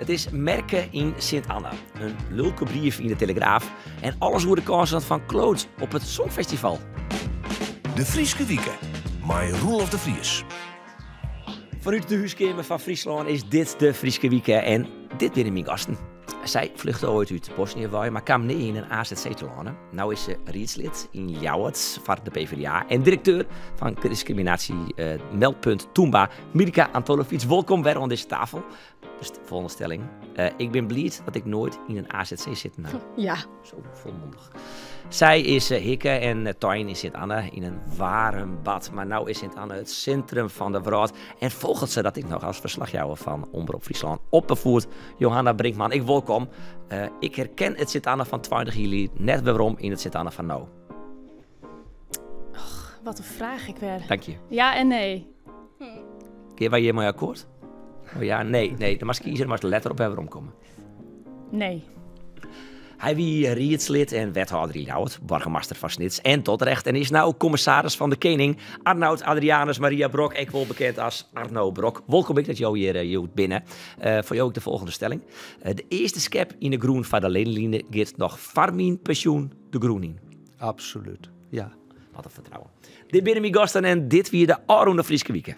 It is merke yn Sint Anne, in lulke brief yn de Telegraaf en alles oer de kânsen fan Claude op it Songfestival. De Fryske Wike mei Roelof de Vries. Fanút de húskeamer fan Fryslân is dit de Fryske Wike en dit binne myn gasten. Sy fluchte oait út Bosnië wei, mar kaam nea yn in AZC telâne. No is se riedslid yn Ljouwert foar de PvdA en direkteur fan diskriminaasje meldpunt Tûmba. Milka Antolovic, wolkom wer oan dizze tafel. Dus de volgende stelling. Ik bin bliid dat ik noait yn in AZC sitten ha. Ja. Zo volmondig. Sy is hikke en tein yn Sint Anne yn in waarm bad. Mar no is Sint Anne it sintrum fan de wrâld. En folget se dat ek noch as ferslachjouwer fan Omrop Fryslân op 'e foet. Johanna Brinkman, ek wolkom. Ik herken it Sint Anne fan 20 jier lyn net werom yn it Sint Anne fan no. Och, wat in fraach ek wer. Dank je. Ja en nee. Gean wy hjirmei akkoart? Oh ja, nee, nee. Dan moatst kieze, dan moatst letter op wer weromkomme. Nee. Hy wie riedslid en wethâlder yn Ljouwert, boargemaster fan Snits en Dordrecht en is no kommissaris fan de Kening. Arnoud Adrianus Maria Brok, ek wol bekend as Arno Brok. Wolkom ek dat jo hjir hjoed binne. Foar jo ek de folgjende stelling. De earste skep yn de grûn foar de Lelyline giet noch foar myn pensjoen de grûn yn. Absolút, ja. Wat in fertrouwen. Dit binne myn gasten en dit wie de ôfrûne Fryske Wike.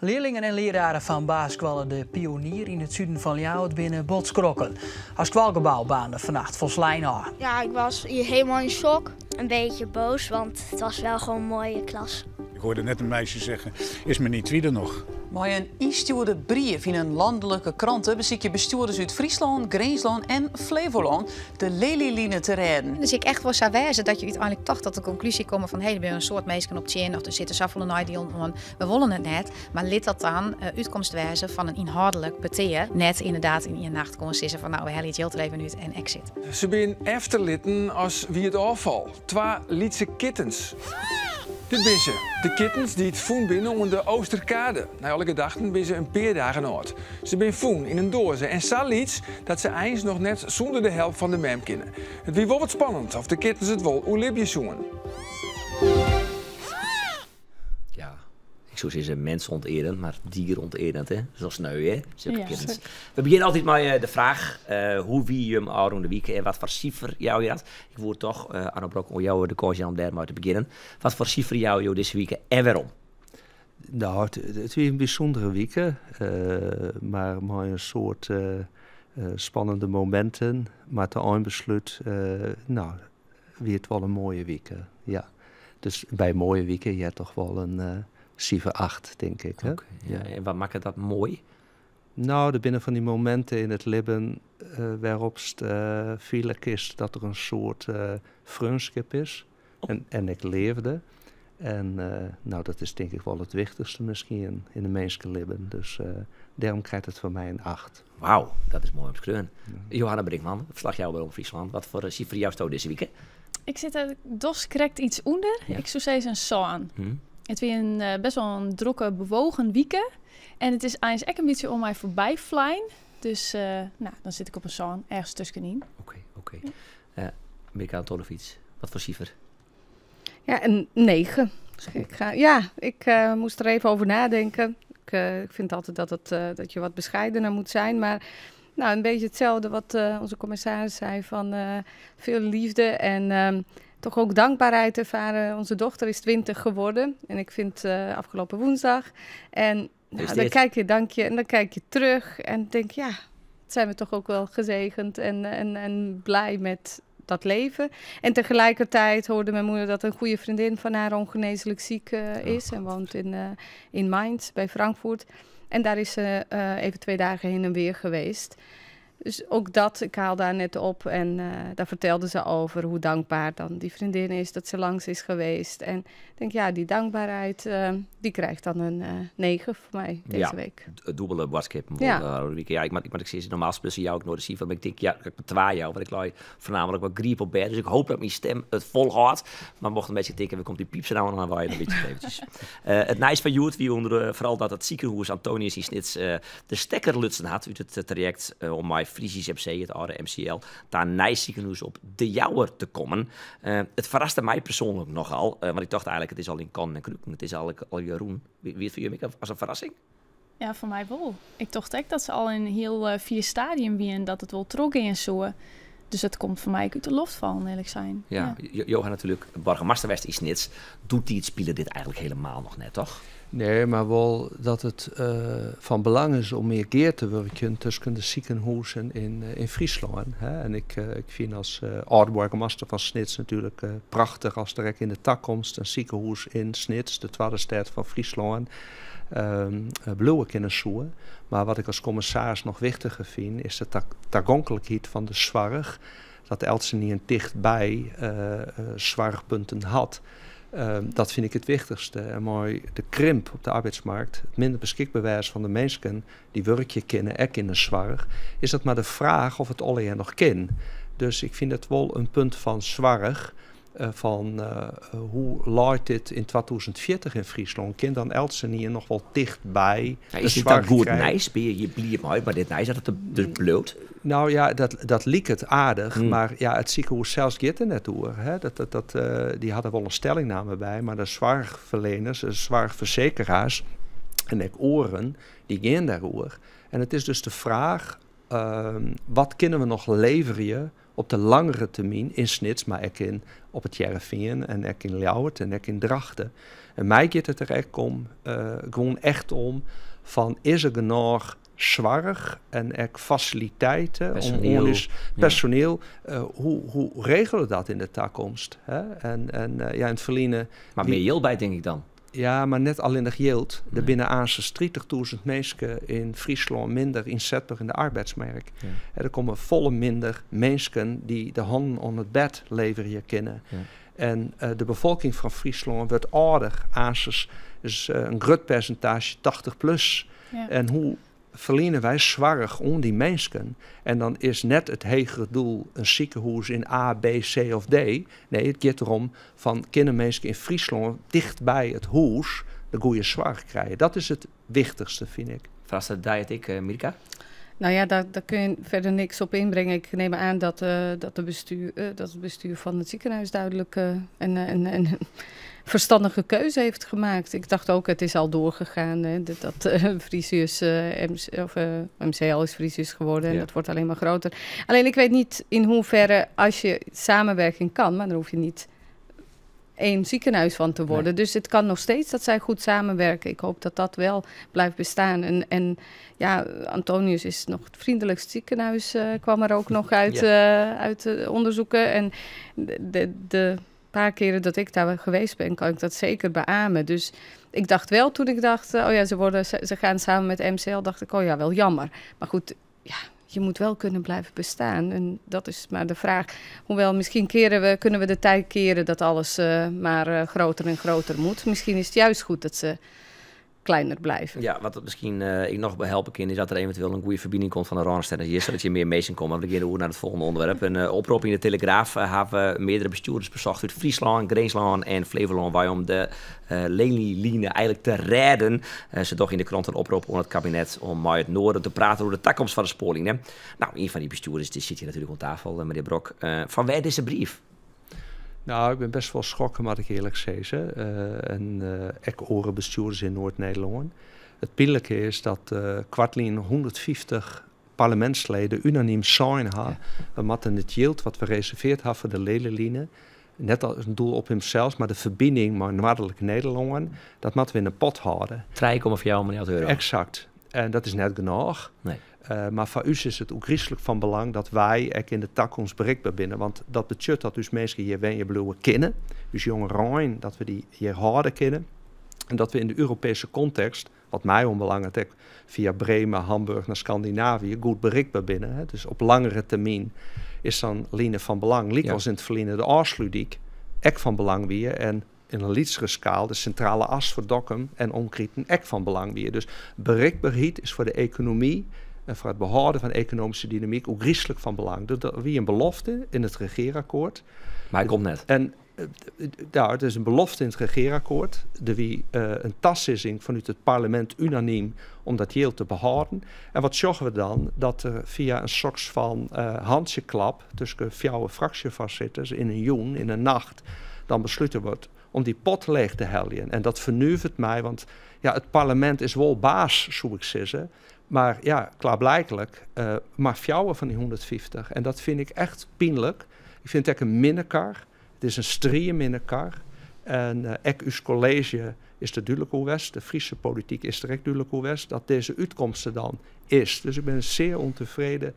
Learlingen en leararen fan basisskoalle De Pionier yn it suden fan Ljouwert binne bot skrokken. Har skoalgebou baarnde fannacht folslein ôf. Ja, ik was hier helemaal in shock. Een beetje boos, want het was wel gewoon een mooie klas. Ik hoorde net een meisje zeggen, is meneer Tweede nog? Mei in ynstjoerde brief yn in lanlike krante besykje bestjoerders út Fryslân, Grinslân en Flevolân de Lelyline te rêden. Dus ek echt wol sa wêze dat je úteinlik toch tot de konklúzje komme fan hé, der binne in soad minsken op tsjin of der sitte safolle neidielen oan, we wolle it net. Mar lit dat dan útkomst wêze fan in ynhâldlik petear, net ynderdaad yn ien nacht gewoan sizze fan no, we helje it jild der even út en exit. Se binne efterlitten as wie it ôffal. Twa lytse kittens. Dit binne se, de kittens dy't fûn binne oan de Oosterkade. Nei alle gedachten binne se in pear dagen âld. Se binne fûn yn in doaze en sa lyts dat se eins noch net sûnder de help fan de mem kinne. It wie wol wat spannend oft de kittens it wol oerlibje soenen. Ja, ik soe sizze mensonterend, mar dieronterend, hè? Dat is al sneu, hè? Sulke kittens. We begjinne altyd mei eh, de fraach, eh, hoe wie jim ôfrûne wike en wat foar sifer jou je dat? Ik woe toch, eh, Arno Brok, oan jou de kâns jaan om dêrmei te begjinnen. Wat foar sifer jouwe jo dizze wike en wêrom? Nou, it wie in bysûndere wike, mar mei in soad spannende mominten. Mar ta einbeslút, nou, wie it wol in moaie wike, ja. Dus by in moaie wike heart toch wol in sifer acht, tink ik. Oké, ja. En wat makket dat moai? Nou, der binne fan dy mominten yn it libben wêropst fiele kinst dat der in soart freonskip is en ek leafde. En nou, dat is tink ik wol it wichtichste miskien yn in minskelibben. Dus dêrom krijt it fan my in acht. Wauw, dat is moai omskreaun. Johanna Brinkman, ferslachjouwer by Omrop Fryslân. Wat foar sifer jousto dizze wike? Ik sit der dochs krekt iets ûnder. Ik soe sizze in sân. It wie in best wol in drokke, bewogen wike. En it is eins ek in bytsje oan my foarby flein. Dus nou, dan sit ik op in sân, ergens tuskenyn. Oké. Mirka Antolovic, wat foar sifer? Ja, een 9. Ik ga, ja, ik moest er even over nadenken. Ik vind altijd dat je wat bescheidener moet zijn. Maar nou, een beetje hetzelfde wat onze commissaris zei. Van veel liefde en toch ook dankbaarheid ervaren. Onze dochter is 20 geworden. En ik vind afgelopen woensdag. En nou, dan Gefeliciteerd. kijk je, dank je. En dan kijk je terug en denk, ja, zijn we toch ook wel gezegend en blij met dat leven. En tegelijkertijd hoorde mijn moeder dat een goede vriendin van haar ongeneeslijk ziek is en woont in Mainz bij Frankfurt. En daar is ze even 2 dagen heen en weer geweest. Dus ook dat, ik haal daar net op en daar vertelde ze over hoe dankbaar dan die vriendin is dat ze langs is geweest. En ik denk, ja, die dankbaarheid, die krijgt dan een 9 voor mij deze week. Het dûbelde boadskip. Wike. Ja, ik sis, normaal sprutsen jou ik noait de sifer, mar ik tink, ja, ik betwa jou, want ik lei foarnaamlik wat gryp op bêd, dus ik hoop dat myn stim it folhâldt. Mar mocht in bytsje tinke, wêr komt dy pypser nou oan, dan wei in bytsje eventjes. It nijs fan hjoed wie ûnder foaral dat it sikehûs Antonius yn Snits de stekker lutsen hat út it trajekt om mei Frisius MC, it âlde MCL, ta in nij sikehûs op De Jouwer te kommen. It ferraste my persoanlik nochal, want ik tocht eigenlik it is al yn kannen en kruken, it is eigenlik al rûn. Wie it foar jimme ek as in ferrassing? Ja, foar my wol. Ik tocht ek dat se al yn in hiel fier stadium wienen dat it wol trochgean soe. Dus dat komt foar my ek út de loft fallen, earlik sein. Ja, jo ha natuerlik boargemaster west yn Snits. Doetiids spile dit eigentlik helemaal noch net, toch? Nee, mar wol dat it fan belang is om mear gear te wurkjen tusken de sikehûzen yn Fryslân. En ik fyn as âld-boargemaster fan Snits natuerlik prachtich as der ek yn de takomst in sikehûs yn Snits, de twadde stêd fan Fryslân, bliuwe kinne soe. Mar wat ik as kommissaris noch wichtiger fyn, is de tagonklikheid fan de soarch. Dat eltsenien tichtby soarchpunten hat. Dat fyn ik it wichtichste. En mei de krimp op de arbeidsmarkt, it minder beskikber wêzen fan de minsken dy't wurkje kinne, ek yn de soarch, is dat mar de fraach oft it allegear noch kin. Dus ik fyn it wol in punt fan soarch. Fan hoe leit dit yn 2040 yn Fryslân? Kin dan eltsenien noch wol tichtby de Is dit dan goed nijs? Binne je hjir bliid mei, mei dit nijs dat it dus bliuwt? Nou ja, dat liket aardich, mar ja, it sikehûs sels giet der net oer. Hè? Dy ha der wol in stellingname by, mar de soarchferleners, de soarchfersekeraars en ek oaren, dy gean dêroer. En it is dus de fraach, wat kinne we noch leverje op de langere termyn yn Snits, mar ek yn op It Hearrenfean en ek yn Ljouwert en ek yn Drachten. En my giet it der ek om, gewoan echt om, fan is der genôch soarch en ek fasiliteiten om oan ús personiel, hoe regele we dat yn de takomst? Hè? En ja, yn it ferline. Mar mear jild by, tink ik dan. Ja, mar net allinnich jild. Der binne aansens 30.000 minsken yn Fryslân minder ynsetber yn de arbeidsmerk. Der komme folle minder minsken dy't de hannen oan it bed leverje kinne. En de befolking fan Fryslân wurdt âlder. Aansens is in grut persintaazje 80 plus. En hoe ferliene wy soarch oan dy minsken? En dan is net it hegere doel in sikehûs yn A, B, C of D. Nee, it giet derom fan kinne minsken yn Fryslân tichtby it hûs de goede soarch krije. Dat is it wichtichste, fyn ik. Ferrast dy it ek, Mirka? Nou ja, daar kun je verder niks op inbrengen. Ik neem aan dat het bestuur van het ziekenhuis duidelijk een verstandige keuze heeft gemaakt. Ik dacht ook, het is al doorgegaan. Hè, dat Frisius, MC, of MCL is Frisius geworden en dat wordt alleen maar groter. Alleen ik weet niet in hoeverre, als je samenwerking kan, maar dan hoef je niet één ziekenhuis van te worden. Dus het kan nog steeds dat zij goed samenwerken. Ik hoop dat dat wel blijft bestaan. En ja, Antonius is nog het vriendelijkst ziekenhuis, kwam er ook nog uit de onderzoeken. En de paar keren dat ik daar geweest ben, kan ik dat zeker beamen. Dus ik dacht wel, toen ik dacht, oh ja, ze gaan samen met MCL, dacht ik, oh ja, wel jammer. Maar goed, ja, je moet wel kunnen blijven bestaan. En dat is maar de vraag. Hoewel, misschien kunnen we de tijd keren dat alles maar groter en groter moet. Misschien is het juist goed dat ze kleiner blijven. Ja, wat het misschien ik noch helpe kin, is dat der eventueel in goede ferbining komt fan de Rânestêd hjir, sadat je mear minsken komme. Want we gean oer nei it folgjende ûnderwerp. In oprop yn de Telegraaf hawwe meardere bestjoerders besocht út Fryslân, Grinslân en Flevolân wei om de Lelyline eigentlik te rêden. Se dogge yn de krante in oprop oan it kabinet om mei it Noarden te praten oer de takomst fan de spoarline. Nou, ien fan dy bestjoerders dy sit hjir natuerlik oan tafel, menear Brok. Fan wêr dizze brief? Nou, ik bin bêst wol skrokken, moat ik earlik sizze. En ek oare bestjoerders yn Noard-Nederlân. It pynlike is dat koartlyn 150 parlemintsleden unanym sein ha, we moatte it jild wat we reserveard ha foar de Lelyline, net as in doel op himsels, mar de ferbining mei Noardlik Nederlân, dat moatte we yn de pot hâlde. 3,4 miljard euro. Eksakt. En dat is net genôch. Nee. Mar foar ús is it ôfgryslik fan belang dat wy ek yn de takomst berikber binne. Want dat betsjut dat ús minsken hjir wenje bliuwe kinne. Ús jongerein, dat we dy hjir hâlde kinne. En dat we yn de Europeeske kontekst, wat my oanbelanget ek fia Bremen, Hamburg nei Skandinavië, goed berikber binne. Hè. Dus op langere termyn is sa'n line fan belang, lykas yn it ferline de Ofslútdyk ek fan belang wie en yn in lytsere skaal de sintrale as foar Dokkum en omkriten ek fan belang wie. Dus berikberheid is foar de ekonomy en foar it behâlden fan ekonomyske dynamyk ôfgryslik fan belang. Dat wie in belofte yn it regearakkoart. Mar hy komt net. En ja, it is in belofte yn it regearakkoart. Der wie in tasizzing fanút it parlemint unanym om dat jild te behâlden. En wat sjogge we dan? Dat der fia in soks fan hantsjeklap tusken fjouwer fraksjefoarsitters yn in jûn, yn in nacht, dan besluten wurdt. om dy pot leech te heljen. En dat fernuveret my, want ja, it parlemint is wol baas, soe ik sizze. Mar ja, klaarblijklik mar fjouwer fan dy 150. En dat fyn ik echt pynlik. Ik fyn it ek in minne kar. It is in strieminne kar. En ek ús kolleezje is der dúdlik oer west. De Fryske polityk is der ek dúdlik oer west dat dizze útkomst der dan is. Dus ik bin sear ûntefreden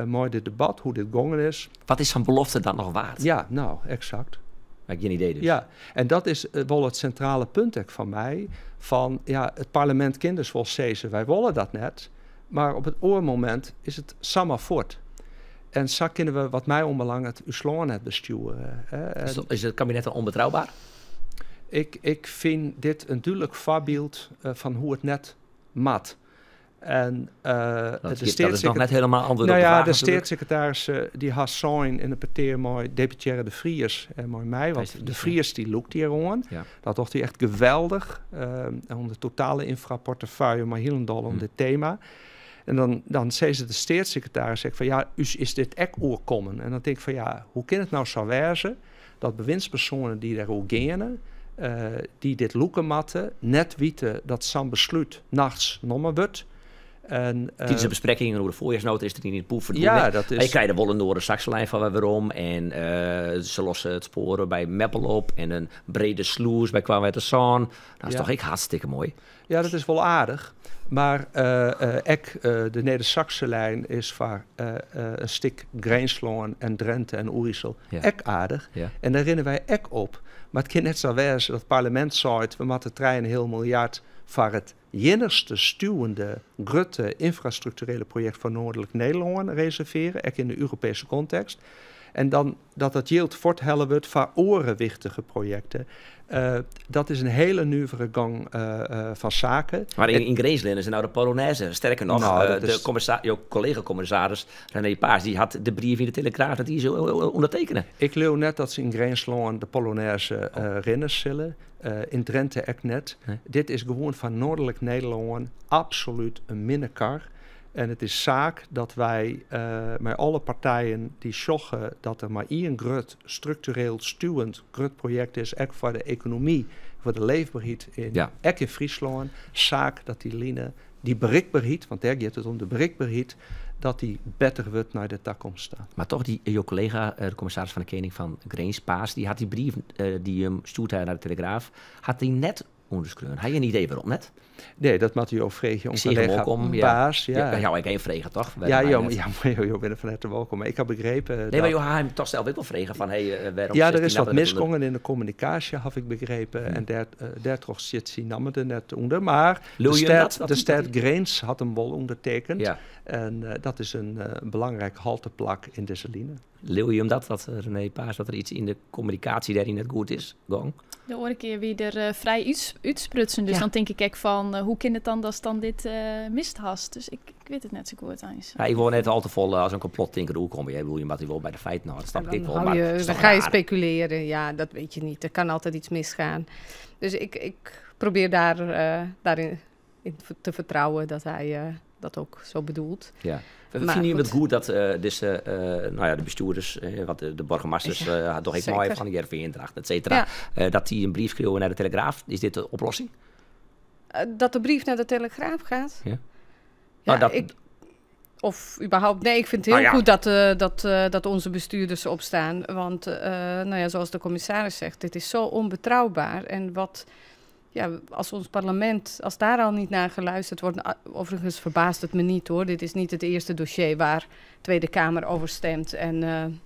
mei dit debat, hoe't dit gongen is. Wat is sa'n belofte dan noch waard? Ja, no, eksakt. Mar gjin idee dus. Ja, en dat is wol it sintrale punt ek fan my. Fan ja, it parlemint kin dus wol sizze wy wolle dat net, mar op it oare momint is it samar fuort. En sa kinne we wat my oanbelanget ús lân net bestjoere. Is it kabinet dan ûnbetrouber? Ik fyn dit in dúdlik foarbyld fan hoe it net moat. En, dat, de dat is noch net hielendal antwurd nou op de ja, de steatssekretaris dy hat sein yn in petear mei deputearre De Vries en mei my, want De Vries dy lûkt hjir oan. Ja. Dat docht hy echt geweldich. Om de totale ynfraportefeuille, mar hielendal om dit tema. En dan sizze de steatssekretaris ek fan ja, ús is dit ek oerkommen. En dan tink ik fan ja, hoe kin it no sa wêze dat bewindspersoanen dy't dêroer geane, dy't dit lûke moatte, net witte dat sa'n beslút nachts nommen wurdt. En, Tidens de besprekkingen oer de foarjiersnota is der yn it poef ferdwûn. Ja, dat is... Je krije der wol in Noardersaksselijn fan wer werom en se losse it spoar by Meppel op en in brede slûs by Koarnwertersân. Dat is toch ek hartstikke moai? Ja, dat is wol aardich. Mar ek de Nedersaksenlijn is foar in stik Grinslân en Drinte en Oerisel ek aardich. En dêr rinne wy ek op. Mar it kin net sa wêze dat it parlemint seit, we moatte trijenheal miljard foar it iennichste stuwende grutte ynfrastrukturele projekt foar Noardlik Nederlân reservearje, ek yn de Europeeske kontekst. En dan dat dat jild fuorthelle wurdt foar oare wichtige projekten. Dat is in hiele nuvere gong fan saken. Mar yn Grinslân is der no de Polonaise. Sterker noch, no, de jo kollega-kommissaris René Paas dy hat de brief yn de Telegraaf dat dy ûndertekene. Ik leau net dat se yn Grinslân de Polonaise rinne sille. Yn Drinte ek net. Nee. Dit is gewoan foar Noardlik Nederlân absolút in minne kar. En it is saak dat wy mei alle partijen dy't sjogge dat der mar ien grut struktureel stuwend grut projekt is, ek foar de ekonomy, foar de leefberheid yn, ek yn Fryslân, saak dat dy line, dy berikberheid, want dêr giet it om, de berikberheid, dat dy better wurdt nei de takomst ta. Mar toch, dy, jo kollega, de kommissaris fan de Kening fan Grins, Paas, dy hat dy brief dy't jim stjoerd ha nei de Telegraaf, hat dy net ûnderskreaun. Ha je in idee wêrom net? Nee, dat moatte jo freegje oan kollega Paas. Ja, ja, ik ha him frege, toch? Ja, jo, ja, maar jo binne fan herte wolkom. Maar ik ha begrepen Nee, mar jo ha him toch sels ek wol frege fan, hey, wêrom Ja, der is wat misgongen yn de kommunikaasje, haw ik begrepen. En dêrtroch sit syn namme der net ûnder. Mar de stêd Grins hat him wol ûndertekend. En dat is in belangryk halteplak yn dizze line. Leauwe jim dat, dat René Paas, dat der iets yn de kommunikaasje dêryn net goed is gong? De oare kear wie er eh, frij útsprutsen, dus dan tink ik ek fan eh, hoe kin it dan datst dan dit uh, mist hast? Dus ik wit it net sa goed eins. Ja, ik wol net al te folle as in complottinker oerkomme. Ik bedoel, je moat wol by de feiten hâlde, dat snap ik wol. Maar je, dan ga je speculeren, ja, dat weet je niet. Er kan altijd iets misgaan. Dus ik probeer daarin in te vertrouwen dat hij dat ook zo bedoelt. Ja. Fine jim it goed dat dizze, no ja, de bestjoerders, want de boargemasters ja, dogge ek mei fan Hearrenfean, Drachten, et cetera, ja. Dat dy in brief skriuwe nei de Telegraaf. Is dit de oplossing? Dat de brief naar de Telegraaf gaat? Ja. Ja, nou, dat, ik, of überhaupt, nee, ik vind het heel nou ja. goed dat onze bestuurders opstaan. Want, nou ja, zoals de commissaris zegt, dit is zo onbetrouwbaar. En wat, ja, als ons parlement, als daar al niet naar geluisterd wordt... Overigens verbaast het me niet, hoor. Dit is niet het eerste dossier waar de Tweede Kamer over stemt en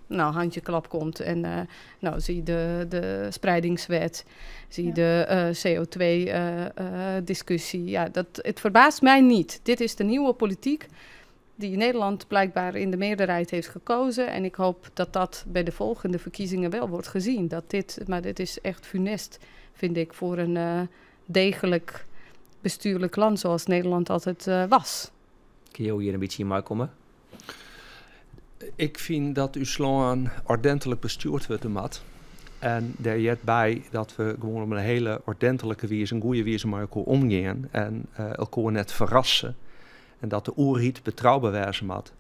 nou, handjeklap komt. En nou, zie de spreidingswet, zie de CO2-discussie. Ja, het verbaast mij niet. Dit is de nieuwe politiek die Nederland blijkbaar in de meerderheid heeft gekozen. En ik hoop dat dat bij de volgende verkiezingen wel wordt gezien. Maar dit is echt funest, vind ik, voor een degelijk bestuurlijk land zoals Nederland altijd was. Kinne jo hjir in bytsje yn meikomme? Ik fyn dat ús lân ordentlik bestjoerd wurde moat. En dêr heart by dat we gewoan op in hiele ordentlike wize, in goede wize mei elkoar omgean en elkoar net ferrasse. En dat de oerheid betrouber wêze moat.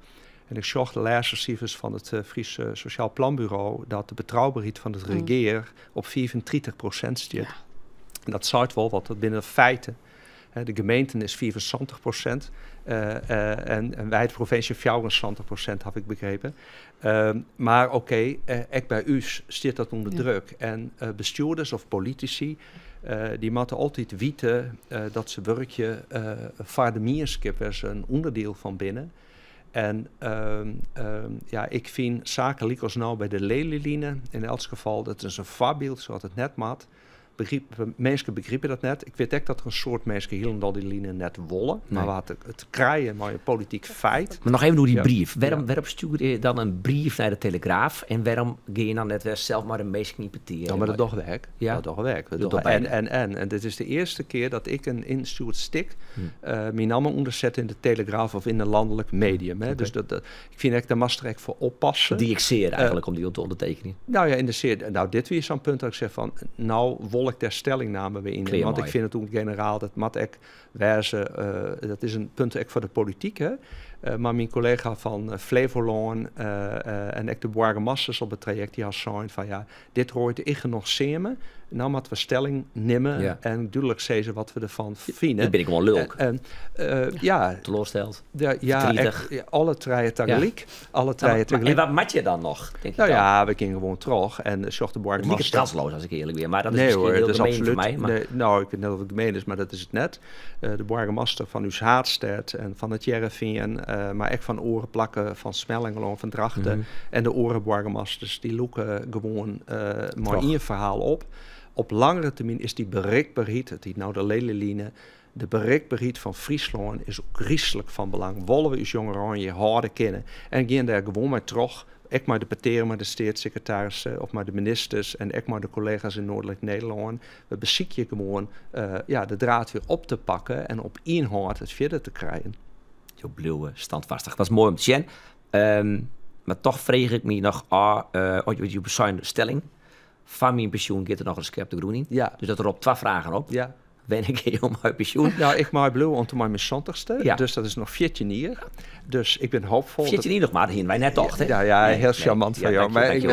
En ik sjoch de lêste sifers fan it Fries Sociaal Planbureau dat de betrouberheid fan it regear op 35% stiet. En dat seit wol wat, dat binne feiten. De gemeenten is 75% en wy, de provinsje, 74%, haw ik begrepen. Mar oké, ek by ús stiet dat ûnder druk. En bestjoerders of politisy, dy moatte altyd witte dat se wurkje foar de mienskip wêr't se in ûnderdiel fan binne. En ja, ik fyn saken lykas no by de Lelyline, yn elts gefal, dat is in foarbyld sa't it net moat. Minsken begripe dat net. Ik wit ek dat der in soad minsken hielendal dy line net wolle. Mar wat it krijen mei in polityk feit. Mar noch even oer dy brief. Wêrom stjoer je dan in brief nei de Telegraaf en wêrom gean je dan net wer sels mei de minsken yn petear? No, mar dat dogge we ek. Ja? Dat dogge we ek. We Dat dogge dogge en, beide. en, en. En dit is de earste kear dat ik in ynstjoerd stik myn namme ûnderset yn de Telegraaf of yn in lanlik medium. Hè. Dus ik fyn ek, dêr moatst der ek foar oppasse. Die ik sear eigenlijk om dy te ûndertekenjen. Nou ja, in de sear, nou, dit wie sa'n punt dat ik zeg van, nou wol ik dêr stellingname by ynnimme. Klear Want ik mei. fyn it oer generaal, dat moat ek wêze, dat is in punt ek foar de polityk. Hè. Mar myn kollega fan Flevolân en ek de boargemasters op it trajekt, dy ha sein fan ja, dit roait ik noch seame. Nou moatte we stelling nimme en dúdlik sizze wat we derfan fine. Dan bin ik gewoan lulk. En ja. Teloarsteld. Ja, ja, Verdrietig. ek, ja, alle trije tagelyk. Alle trije tagelyk. En wat moet je dan nog? Denk je Nou dan? ja, we gingen gewoon terug en zocht de Het liep boargemaster. kansloos, als ik eerlijk ben. Maar dat is Nee, misschien hoor, heel dat is gemeen voor absoluut mij, maar Nee, nou, ik weet net of het gemeen is, maar dat is het net. De boargemaster van uw Haatstad en van het Hearrenfean, maar echt van Orenplakken, van Smellingerlân, van Drachten. En de orenboargemasters, die loeken gewoon maar Terug. één verhaal op. Op langere termijn is die bereikbaarheid, het heet nou de Lelyline, de bereikbaarheid van Friesland is ook griezelig van belang. Wollen we ons jongeren hier houden kennen en gaan daar gewoon maar terug. Ik maar de parteren met de staatssecretarissen of maar de ministers en ik maar de collega's in Noordelijk Nederland. We bezieken gewoon de draad weer op te pakken en op één hand het verder te krijgen. Jo bleeuwen standvastig. Dat is mooi om te zien. Maar toch vreeg ik me nog af, oh, je bezuin stelling. Van mijn pensioen gaat er nog een scherp de groen in. Dus dat roept twee vragen op. Ben ik hier om mijn pensioen? Nou, ik maak blauw om te mijn 70ste. Dus dat is nog 14 jaar. Dus ik ben hoopvol. 14 dat jaar nog maar, hier wij net toch, hè? Ja, ja, Nee, heel nee. charmant van Ja, jou. dank je, Maar dank je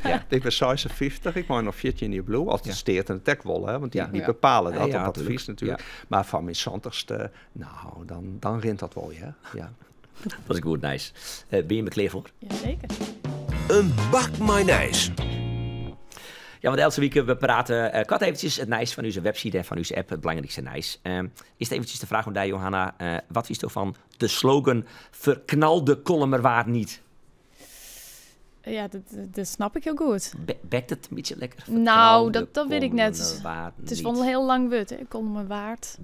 wel. ik ben 56, ik maak nog 14 jaar blauw. Als de steert en de tek wollen, hè, want die bepalen dat op advies natuurlijk. Maar van mijn 70ste, nou, dan rint dat wel, hè? Ja. Dat is goed, nice. Ben je me klaar voor? Jazeker. Een bak mayonaise. Ja, want elke week we praten kort eventjes het nice van uw website en van uw app, het belangrijkste nice. Is het eventjes de vraag om daar, Johanna, wat wist u van de slogan verknal de Kollumerwaard niet? Ja, dat snap ik heel goed. Bekt het een beetje lekker? Nou, Verknal de dat weet ik net. Kollumerwaard Het is niet. wel een heel lang woord, hè? Kollumerwaard.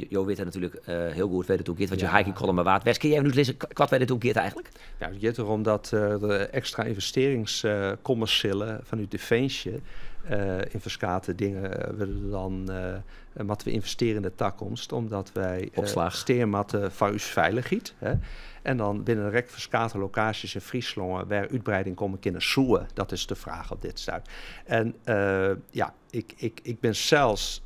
Jo weet het natuurlijk heel goed, weet het ook, want je hiking Kollumerwaard. Wes, kun jij nu lezen wat wij dit ook eigenlijk? Nou, het gaat erom dat de extra investeringscommerciële vanuit Defensie in verschillende dingen willen dan moeten we investeren in de toekomst, omdat wij Opslag. steermatten van uw veiligheid. Hè? En dan binnen de rek verschillende locaties in Friesland waar uitbreiding komen kunnen zoeken. Dat is de vraag op dit stuk. En ja, ik ben zelfs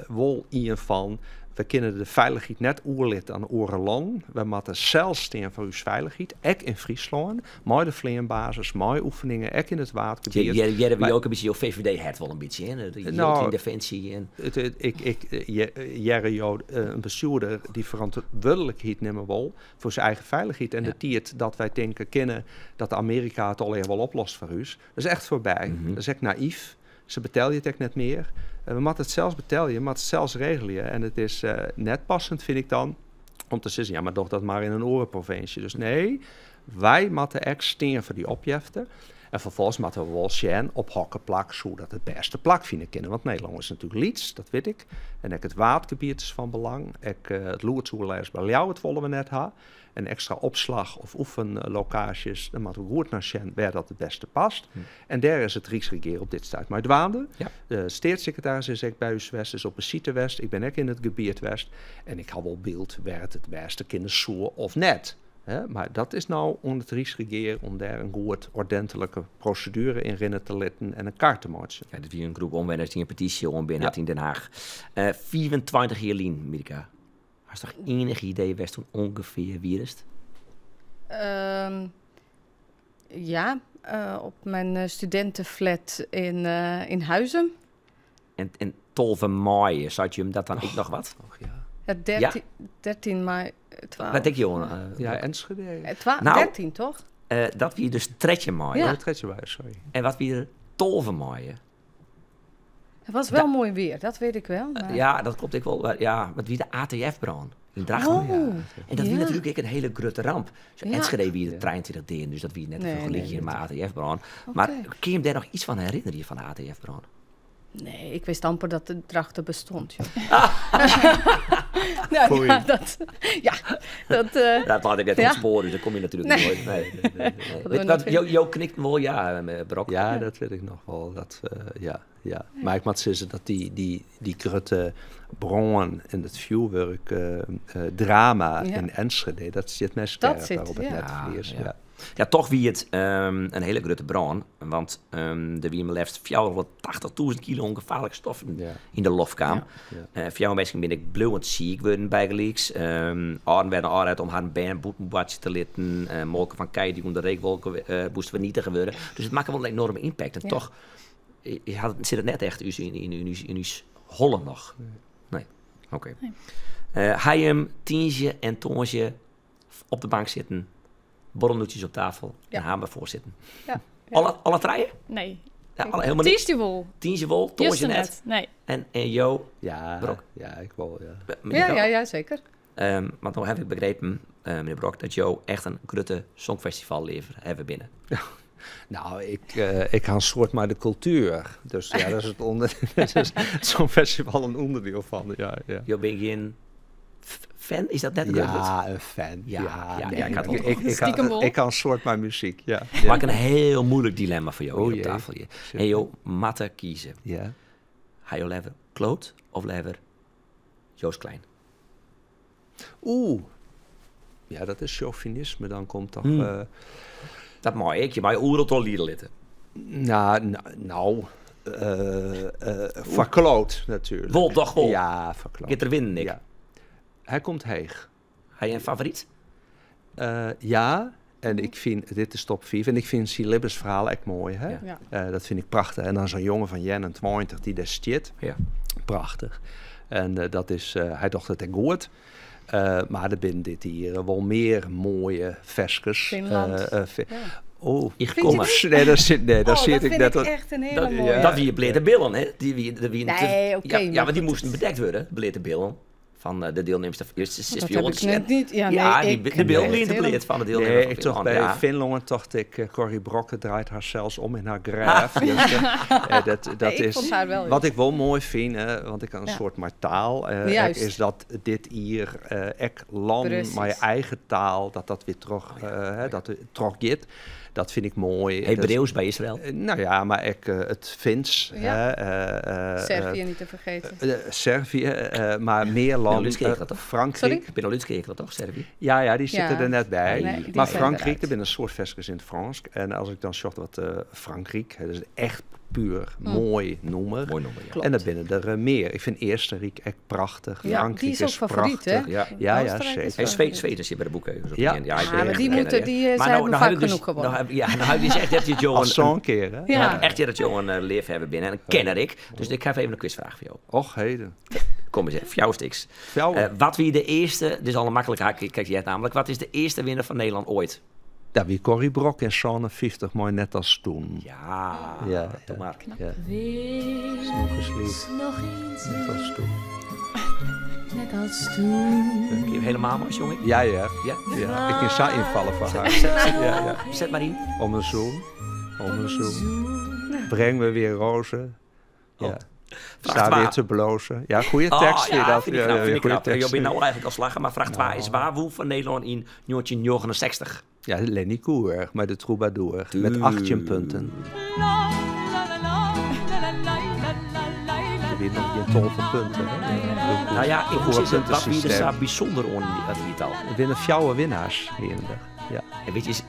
wol in van, we kunnen de veiligheid net oerlid aan orenlang. We moeten zelfs staan voor uw veiligheid, ook in Friesland. Mooi de vleerbasis, mooie oefeningen, ook in het watergebied. Jij hebt Maar ook een beetje jouw V V D-hert wel een beetje, hè? De Nou, in Defensie en het, het, ik, ik, je, Jerry, jou, een bestuurder die verantwoordelijkheid nemen wil voor zijn eigen veiligheid. En de tijd dat wij denken kennen dat Amerika het al wel oplost voor u, dat is echt voorbij. Dat is echt naïef. Ze betalen je het echt net meer. We moeten het zelfs betalen, je moet het zelfs regelen. En het is net passend, vind ik dan, om te zeggen, ja, maar doch dat maar in een orenprovincie. Dus nee, wij moeten echt staan voor die opjefte. En vervolgens moeten we wel zien op hokkenplak, zodat het beste plak vinden kunnen. Want Nederland is natuurlijk liets, dat weet ik. En ook het watergebied is van belang. Ook het loertoerlijst bij jou, het willen we net ha. En extra opslag of oefenlocaties, dan moeten we goed naar zien waar dat het beste past. En daar is het Rijksregeer op dit stuit maar dwaande. De staatssecretaris is ook bij ons West, is op de site West. Ik ben ook in het gebied West. En ik had wel beeld waar het het beste kunnen zoeken of net. Hè? Maar dat is nou onder het Rijksregeer om daar een goed ordentelijke procedure in rennen te litten en een kaart te maken. Ja, dat wie een groep omwenners die een petitie om binnen had in Den Haag. 24 jaar lien, Mirka. Hast noch ienich idee wêr'tst toen ûngefear wiest? Ja, op mijn studentenflat in Huizum. En 12 maaie, seit jim dat dan ek noch wat? Och, ja. Ja, 13, 13 mei, 12. Wat ik, Johan? Ja, Enschede. Nou, 13, toch? Dat wie dus 13 maaie. Ja. Oh, 13 maaie, sorry. En wat wie der 12 maaie? Het was wel mooi weer, dat weet ik wel. Maar... Ja, dat klopt ik wel. Ja, want wie de ATF-brân in Drachten. Oh, En dat wie ja. natuerlik ek in hiele grutte ramp. Zo, Enschede wie de 23 deaden, dus dat wie net te fergelykjen mei ATF-brân. Mar kin je him dêr noch yts fan herinnerje fan de ATF-brân? Nee, ik wist amper dat de Drachten bestond, joh. Nou, Foei. ja, dat, ja, dat, Dat laat ik net ontsporen, dus daar kom je natuurlijk Nee. nooit. Nee, nee, nee, nee. Dat we Weet nog wat, in- Jo knikt wel, ja, Brok. Ja, dat weet ik nog wel. Dat, ja, ja. Maar ik moet zeggen dat die grote brân en het vuurwerk drama in Enschede, dat zit mij scherp Dat zit, daar op het ja. netvlies. Ja, Ja. ja. Ja, toch wie het een hele grote brân. Want der wie mar leafst 480.000 kilo ongevaarlijke stoffen yn de loft kaam. Fjouwer minsken binne ek bliuwend siik wurden bygelyks. Âlden werden ôfret om harren bern bûten boartsje te litten. Molke fan kij dy't ûnder reekwolken moast fernietige wurde. Dus it makke wol in enorme impact. En toch sit it net echt ús yn ús holle noch. Nee. Oké. Nee. Ha jim tiisdei en tongersdei op de bank sitten, borrelnoetsjes op tafel en hamer voorzitten. Ja. Alle trije? Nee. Ja, alle, helemaal niks. Tiisdei wol. Tiisdei wol, tongersdei Juster net. net. Nee. En Jo? Ja, Brok? ja, ik wol, ja. Meneer Ja, Brok? ja, ja, zeker. Want nou heb ik begrepen, meneer Brok, dat Jo echt in grutte songfestivalleafhawwer hawwe binne. Nou, ik ha in soad mei de kultuer. Dus ja, dat is it onder, dat is zo'n festival in ûnderdiel fan. Ja, ja. Jo binne gjin fan? Is dat net een Ja, grut wurd? in fan. Ja, Ja, ja, nee, ja, ik had het al Stiekem wol. ik ha in soad mei muzyk, ja. Mar ik in hiel muoilik dilemma foar jo Oh hjir op jee. tafel hjir. En jo moatte kieze. Ja. Ha jo leaver Claude of leaver Joost Klein? Oeh. Ja, dat is chauvinisme. Dan komt toch... Dat mei ik. Je mei oeral troch liede litte. Nou, nou, foar Claude natuerlik. Wol, toch wol? Ja, foar Claude. Giet er winnen, ik. Ja. Hy komt heech. Ha je in favoryt? Ja, en ik fyn, dit is top 5, en ik fyn syn libbensferhaal ek moai. Hè? Dat fyn ik prachtich. En dan so'n jonge fan 21 dy't dêr stiet. Prachtich. En dat is, hy docht it ek goed. Mar der binne dit jier wol mear moaie ferskes. Finland. Oh, Ik Vind kom je maar. die? Nee, daar zit, nee, daar Oh, zit dat ik vind net ik op. echt een hele Dat, mooie. dat wie bleate billen, hè? Die wie, dat wie Nee, oké, ja, ja, maar maar die goed. moesten bedekt worden, bleate billen. Van de deelnemers. Dus het is Dat voor heb ons ik net niet. Ja, nee, Ja, die ik de billen nee, die helemaal bleat van de deelnemers Nee, van ik toch Finland, bij ja. Finland tocht ik, Corrie Brokken draait haar zelfs om in haar graf. Dus, dat Nee, ik is vond haar wel wat ik wel mooi vind, hè, want ik kan een soort maar taal, is dat dit hier, ek land, maar je eigen taal, dat dat weer terug, hè, dat het terug gaat. Dat vind ik mooi. Hebreeuws bij Israël. Nou ja, maar ik, het Fins. Hè, Servië niet te vergeten. Servië, maar meer landen. Benelux-kerk dat toch? Frankrijk. Sorry? Benelux-kerk dat toch, Servië? Ja, ja, die zitten Ja. er net bij. Nee, die Maar zijn Frankrijk, eruit. er zijn een soort versjes in het Frans. En als ik dan zocht wat, Frankrijk, hè, dat is echt puur mooi noemer. Mooi noemer, ja. Klopt. En dat binnen er meer. Ik vind Oostenrijk echt prachtig. Ja, Frankrijk die is ook is favoriet, hè? prachtig. Ja. Ja, ja, Oostenrijk is zeker. En Zweden zit bij de boeken. Ja. Ja, ik Ah, ben maar echt die een moeten, kenner, die, hè. Maar zijn nou, we nou vaak heb ik dus, genoeg gewonnen. Nou heb, ja, nou heb je dus echt dat je Johan Als zo'n keer, hè? Ja. Echt dat Johan liefhebber binnen. En een kenner ik. Dus ik ga even een quizvraag voor jou. Och, heden. Kom eens even, voor jou is het niks. Fjouwer. Wat wie de eerste, dit is al een makkelijke haak, kijk jij het namelijk. Wat is de eerste winnaar van Nederland ooit? Ja, wie Corrie Brokken in Zone 50, mooi net als toen. Ja, Ja, doe ja. maar. Ja. Is nog eens lief. Nog eens Net als toen. net als toen. Kun je hem helemaal mooi, jongen? Ja, ja. Ja? Ja, ik kan zo invallen van haar. Ja, ja. Zet maar in. Om een zoen. Om een zoen. Breng me weer rozen. Ja. Oh. Vraag Sta twa. weer te blozen. Ja, goede Oh, tekst ja, weer dat. Vind ik Ja, knap, ja, vind ik goede knap. tekst. Je bent nou eigenlijk al slagen, maar vraag 2 is waar woe van Nederland in 1969? Ja, Lenny Kuhr, maar de troubadour. Met 18 punten. Er weer nog geen tol van punten. Hè? Ja. Nou ja, ik Goeie moest zeggen, wat wie er puntensysteem. zo bijzonder on dat hier al. Er winnen fjouwer winnaars hier in de. Ja. En weet je, is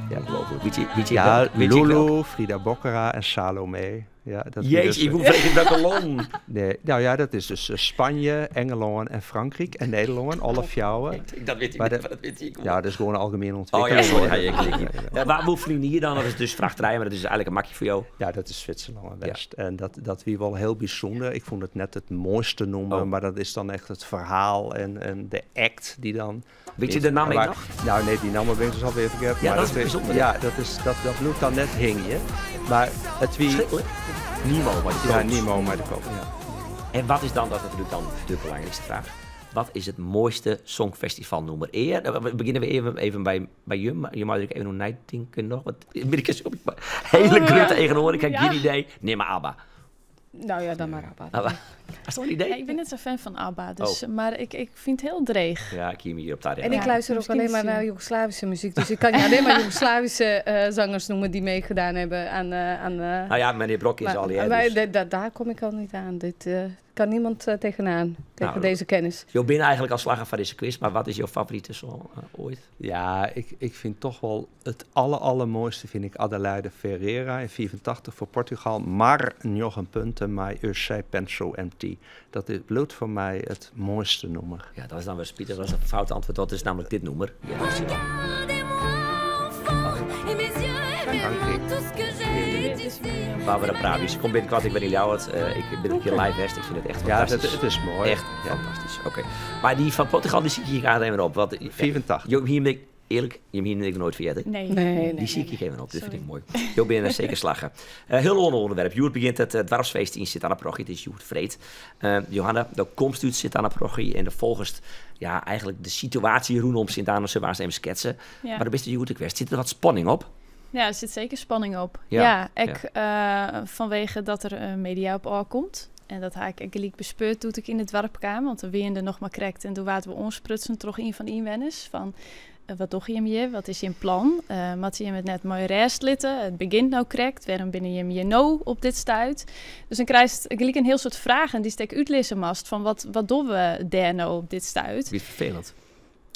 Ja. ongelooflijk. Weet je, weet je Ja, welk- weet je Lulu, welk? Frida Boccara en Salome. Ja, dat Jezus, dus, ik hoef welke landen. Nee, nou ja, dat is dus Spanje, Engeland en Frankrijk en Nederland, alle fjouwer. Dat weet ik Maar niet, dat weet ik. Ja, dat is gewoon een algemene Oh ontwikkeling. ja, sorry. hoor. Ja, ja, waar oefenen hier dan? Dat is dus vrachtrij, maar dat is eigenlijk een makje voor jou. Ja, dat is Zwitserland West. En dat wie wel heel bijzonder. Ik vond het net het mooiste noemen, maar dat is dan echt het verhaal en de act die dan... Weet je de naam Maar- nog? Nou nee, die naam ben ik dus alweer vergeten. Ja, maar dat is bijzonder. Ja, dat bloedt dan net hing je. Maar het wie... Verschrikkelijk. Nemo, maar de Ja, koop. Nemo, maar de koop, ja. En wat is dan, dat is natuurlijk dan de belangrijkste vraag. Wat is het mooiste songfestivalnummer? Eer, nou, we beginnen we even bij Jum. Je mag ook even nog nadenken nog. Want ik is op hele Oh, grote ja. eigen oren. Ik heb Ja. geen idee. Neem maar ABBA. Nou ja, dan maar ABBA. ABBA. Is dat een idee? Ja, ik ben net zo'n fan van ABBA, dus, Oh. maar ik vind het heel dreig. Ja, ik hier hier op daar. En ik Ja, luister ook misschien alleen maar is die- naar Joegoslavische muziek. Dus ik kan je alleen maar Joegoslavische zangers noemen die meegedaan hebben aan... Nou ja, meneer Brok is maar, al die. maar Dus. daar kom ik al niet aan. Dit kan niemand tegenaan, tegen Nou, deze kennis. Jo ben eigenlijk al slager van deze quiz, maar wat is jouw favoriete song ooit? Ja, ik vind toch wel het allermooiste vind ik Adelaide Ferreira in 84 voor Portugal. Maar nog een punten, maar eu sei penso em ti. Dat is bloed voor mij het mooiste nummer. Ja, dat is dan weer Pieter, dat is een fout antwoord. Dat is namelijk dit nummer. Ja, dat is het. Barbara Pravi. Ze komt binnenkort, ik ben in Ljouwert. Ik ben een keer live west. Ik vind het echt Ja, fantastisch. het is mooi. Echt Ja. fantastisch. Oké. Maar die van Portugal, die zie ik hier even op. Want, 84. Jo, hier ben ik, eerlijk, je hier ben ik nooit vergeten. Nee. Nee, nee, Die zie ik nee. hier even op, dit vind Sorry. ik mooi. Jo, ben je zeker slagen. Heel ander onderwerp. Joert begint het dwarfsfeest in Sint-Anna-Parochie. Het is Joert Vreed. Johanna, de komst uit Sint-Anna-Parochie en de volgens, ja, eigenlijk de situatie rondom Sint-Anna, ze waren ze even schetsen. Ja. Maar de beste Joert ik wist, zit er wat spanning op? Ja, er zit zeker spanning op. Ja, Ja, ik, vanwege dat er media op oor komt. En dat ha ik gelijk bespeurd doet ik in het dorpkamer. Want de weende nog maar krekt. En toen waren we ons prutsen toch een van de inwoners. Van, wat doe je hem hier? Wat is je plan? Mat je hem het net mooi rest litten? Het begint nou krekt. Waarom binnen je hem je nou op dit stuit? Dus dan krijg je gelijk een heel soort vragen die stek uitlezen mast. Van wat doen we daar nou op dit stuit? Wie vervelend.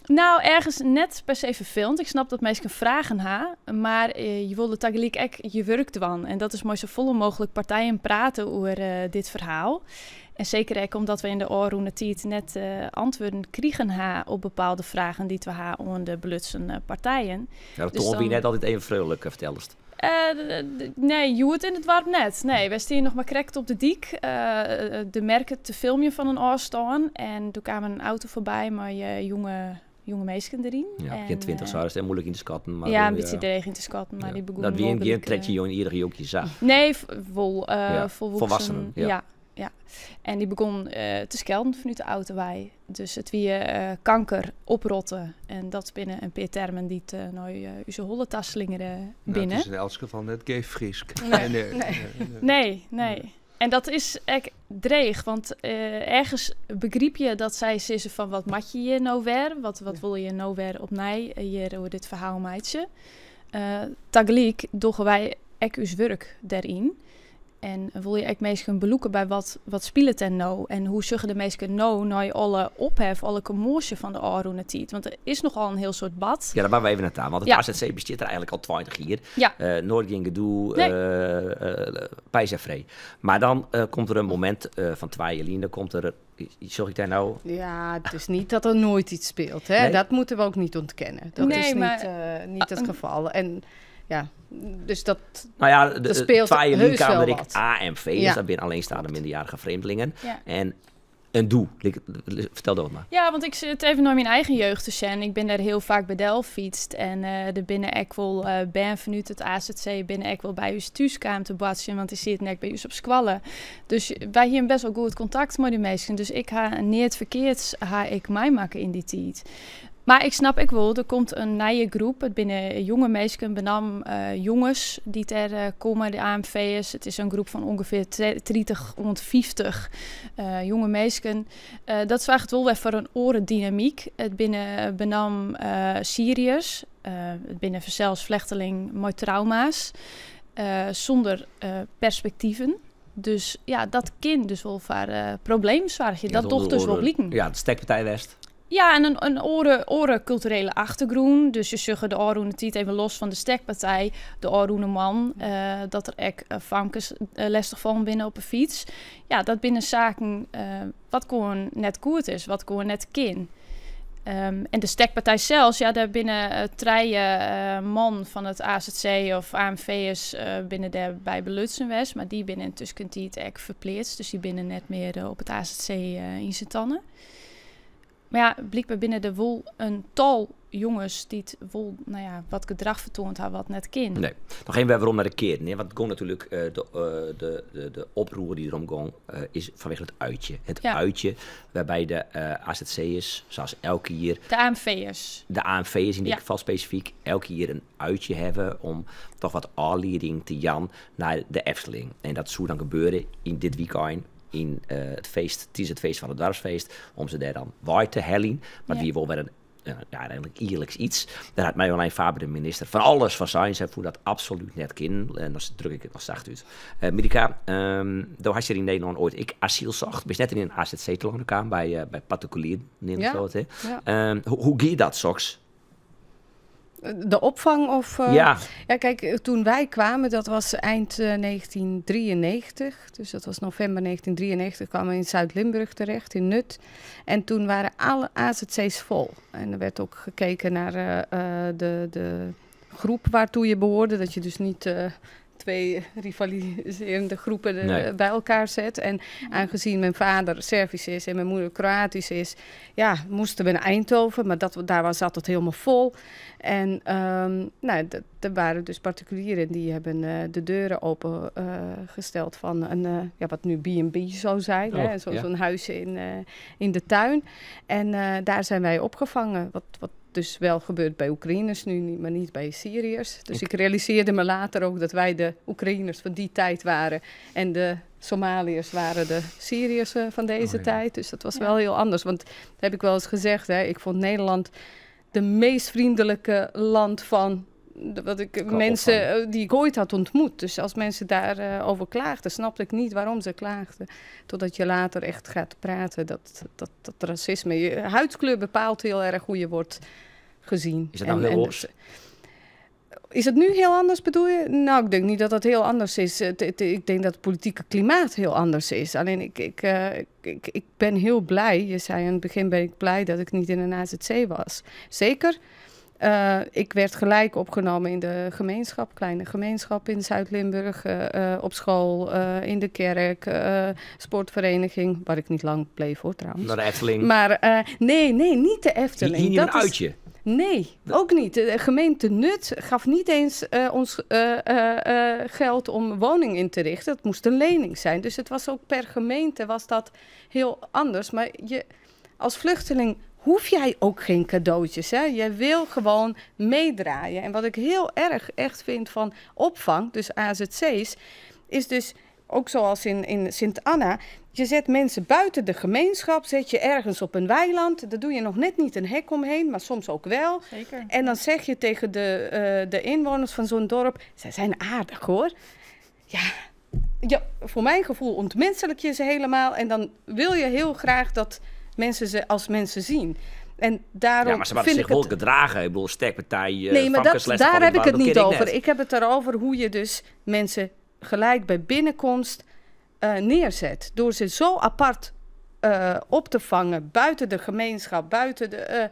Nou, ergens net per se vervelend. Ik snap dat mensen vragen ha, maar je wilde tegelijk ook je werk doen. En dat is mooi zo volle mogelijk partijen praten over dit verhaal. En zeker ook omdat we in de oorroene tijd net antwoorden kregen ha op bepaalde vragen die we ha onder de belutsen partijen. Ja, dat Dus toon wie dan net altijd even vrolijk vertelde. Nee, je hoort in het warm net. Nee, wij staan nog maar correct op de diek. De merken te filmen van een oorstand. En toen kwam een auto voorbij, maar je jonge meisjes erin. Ja, En, begin 20 zou dat is moeilijk in te schatten. Maar ja, dan, een beetje dreig in te schatten, maar Ja. die begon Dat wie wel een gelijk, trekje jong, iedere jonkje zag. Nee, wel, Ja, volwassen. volwassenen, ja. Ja, ja. En die begon te schelden vanuit de auto wij. Dus het wie kanker oprotten. En dat binnen een paar termen die het nou uw holle tas slingeren Nou, binnen. het is in elk geval net gay Friesk. Nee, Nee, nee, nee. nee. Nee, nee. En dat is echt dreig, want ergens begreep je dat zij zeggen van wat mat je hier nou weer? Wat wil je nou weer opnieuw hier over dit verhaal meidje? Tegelijk doen wij echt ons werk daarin. En wil je echt meestal beloeken bij wat speelt er nou? En hoe zullen de meesten nou naar je alle ophef, alle commotie van de Aruna tijd? Want er is nogal een heel soort bad. Ja, daar waren we even naartoe. Want het AZC bestaat er eigenlijk al 20 jaar. Ja. Nooit geen gedoe, Nee. pijs en vree. Maar dan komt er een moment van 2 jaar, dan komt er... Zorg ik daar nou? Ja, het is niet dat er nooit iets speelt. Hè? Nee? Dat moeten we ook niet ontkennen. Dat Nee, is maar niet het geval. En ja, dus dat, Nou ja, dat de speelt twee heus kwamen wel er ik wat. AMV, dus Ja. dat zijn alleenstaande minderjarige vreemdelingen. Ja. En een doe. Vertel dat maar. Ja, want ik zit even naar mijn eigen jeugd te zijn. Ik ben daar heel vaak bij Delft fietst. En de binnen ik wel ben vanuit het AZC binnen ik wel bij u thuiskamer te batsen, want die zit net bij u op squallen. Dus wij hier best wel goed contact met die mensen. Dus ik ha niet verkeerd ha ik mij maken in die tijd. Maar ik snap ik wel, er komt een nieuwe groep. Het binnen jonge mensen, benam jongens die ter komen, de AMV'ers. Het is een groep van ongeveer 30, rond 50 jonge mensen. Dat zorgt wel weer voor een orendynamiek. Het binnen benam Syriërs, het binnen zelfs vlechteling met trauma's, zonder perspectieven. Dus ja, dat kind dus wel voor probleem zorgen. Ja, Dat toch dus wel blikken. Ja, de stekpartij West. Ja, en in oare kulturele achtergrûn. Dus je sjogge de ôfrûne tiid, even los fan de stekpartij, de ôfrûne moannen, dat der ek famkes lestich fallen binne op 'e fyts. Ja, dat binne saken wat gewoan net goed is, wat gewoan net kin. En de stekpartij sels, ja, dêr binne trije man fan it AZC of AMV'ers binne dêr by belutsen west, mar dy binne yntusken tiid ek ferpleatst, dus dy binne net mear op it AZC yn Sint Anne. Mar ja, blykber binne der wol in tal jonges dy't wol, nou ja, wat gedrach fertoand ha wat net kin. Nee. Noch even wer werom nei de kearn, hè? Want it gong natuerlik, de oproer dy't derom gong, is fanwege it uitje. It uitje wêrby de AZC'ers, sa as elk jier... De AMV'ers. De AMV'ers yn dit gefal spesifyk, elk jier in uitje hawwe om toch wat ôflieding te jaan nei de Efteling. En dat soe dan gebeure yn dit wykein, yn it feest, tidens it feest fan it doarpsfeest, om se dêr dan wei te heljen. Mar it wie wol wer in, ja, eigenlik jierliks iets. Dêr hat Marjolein Faber, de minister, fan alles fan sein. Sy fûn dat absolút net kinnen. En dan druk ik it noch sacht út. Mirika, do hast hjir yn Nederlân oait ek asyl socht. Bist net yn in AZC telâne kaam, by partikulieren, neame se dat, hè? Hoe gie dat soks? De opvang of... Ja. Ja, kijk, toen wij kwamen, dat was eind 1993. Dus dat was november 1993, kwamen we in Zuid-Limburg terecht, in Nuth. En toen waren alle AZC's vol. En er werd ook gekeken naar de groep waartoe je behoorde. Dat je dus niet twee rivaliserende groepen bij elkaar zet. En aangezien mijn vader Servisch is en mijn moeder Kroatisch is, ja, moesten we naar Eindhoven, maar daar zat het helemaal vol. En er waren dus particulieren die hebben de deuren open gesteld van een, ja, wat nu B&B zou zijn, hè, zo'n huisje in de tuin. En daar zijn wij opgevangen, wat dus wel gebeurt bij Oekraïners nu, maar niet bij Syriërs. Dus ik realiseerde me later ook dat wij de Oekraïners van die tijd waren en de Somaliërs waren de Syriërs van deze tijd. Dus dat was wel heel anders. Want dat heb ik wel eens gezegd, hè, ik vond Nederland de meest vriendelijke land van de, wat ik, Qua mensen, opvang. die ik ooit had ontmoet. Dus als mensen daarover klaagden, snapte ik niet waarom ze klaagden. Totdat je later echt gaat praten dat racisme... Je huidskleur bepaalt heel erg hoe je wordt gezien. Is dat nou heel los? Is het nu heel anders, bedoel je? Nou, ik denk niet dat dat heel anders is. Ik denk dat het politieke klimaat heel anders is. Alleen ik ben heel blij. Je zei in het begin ben ik blij dat ik niet in een AZC was. Zeker. Ik werd gelijk opgenomen in de gemeenschap, kleine gemeenschap in Zuid-Limburg, op school, in de kerk, sportvereniging, waar ik niet lang bleef hoor trouwens. Naar de Efteling? Maar nee, nee, niet de Efteling. Hier niet een Dat is uitje? Nee, ook niet. De gemeente Nuth gaf niet eens ons geld om woning in te richten. Dat moest een lening zijn. Dus het was ook per gemeente was dat heel anders. Maar als vluchteling hoef jij ook geen cadeautjes. Hè? Jij wil gewoon meedraaien. En wat ik heel erg echt vind van opvang, dus A Z C's, is dus ook zoals in Sint Anna, je zet mensen buiten de gemeenschap, zet je ergens op een weiland. Daar doe je nog net niet een hek omheen, maar soms ook wel. En dan zeg je tegen de inwoners van zo'n dorp, zij zijn aardig hoor. Ja, ja, voor mijn gevoel ontmenselijk je ze helemaal. En dan wil je heel graag dat mensen ze als mensen zien. En daarom Ja, maar ze hadden vind zich ik wel het gedragen. Ik bedoel, stekpartij, Nee, maar Famke Slechts daar van heb ik het dat niet ken ik over. net. Ik heb het erover hoe je dus mensen gelijk bij binnenkomst neerzet. Door ze zo apart op te vangen, buiten de gemeenschap, buiten de